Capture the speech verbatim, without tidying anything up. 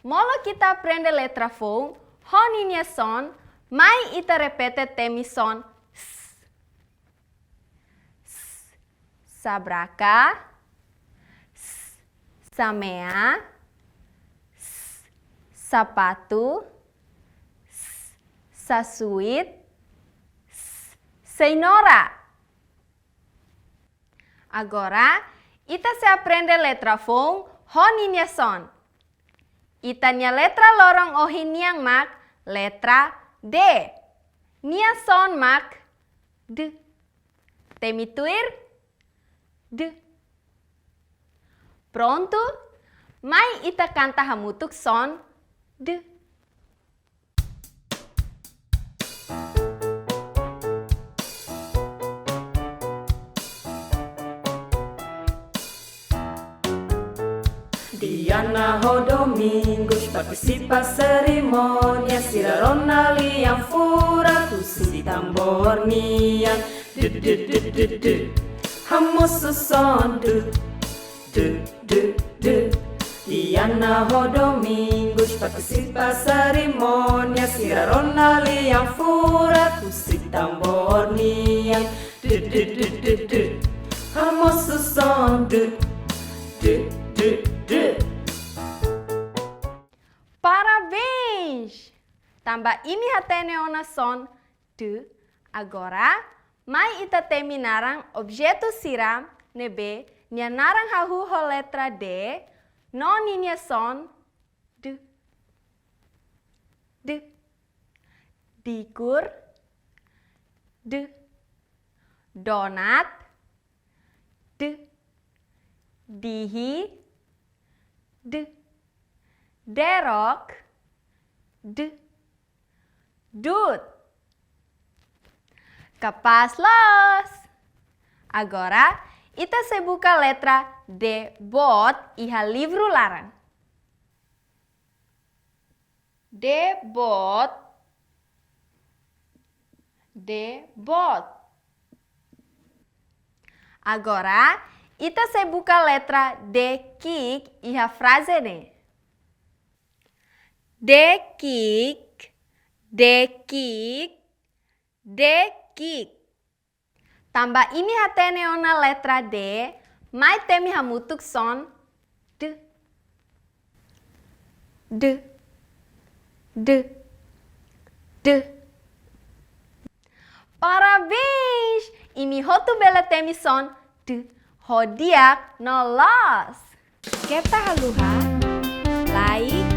Molok ita aprende letra foun ho ninia son, mai ita repete temi son s. S. Sabraka. S. Samea. S. Sapatu. S. Sasuit. S. Seinora. Agora, ita sei aprende letra foun ho ninia son. Ita-nia letra loron ohin nian mak letra D. Nia son mak d. Temi tuir, d. Prontu? Mai ita kanta hamutuk son d. Diana ho Domingos partisipa serimónia, sira rona lian furak husi tambór nian. Du, du, du, du, du. Hamosu son d. Du, du, du. Diana ho Domingos partisipa serimónia, sira rona lian furak husi tambór nian. Du, du, du, du, du. Hamosu son d. Du, du, du. Parabéns! Tanba imi hatene ona son d, agora mai ita temi naran objetu sira ne'ebé nia naran hahú ho letra D, no ninia son d. D. Dikur. D. Donat. D. Dihi. D. Derok. D. Dut. Kapás loos! Agora, ita sei buka letra D boot iha livru laran. D boot. D boot. Agora, ita sei buka letra D ki'ik iha fraze ne'e. D ki'ik, D ki'ik, D ki'ik. Tanba imi hatene ona letra D, mai temi hamutuk son d. D. D. D. Parabéns! Imi hotu bele temi son d ho di'ak no loos. Keta haluha like,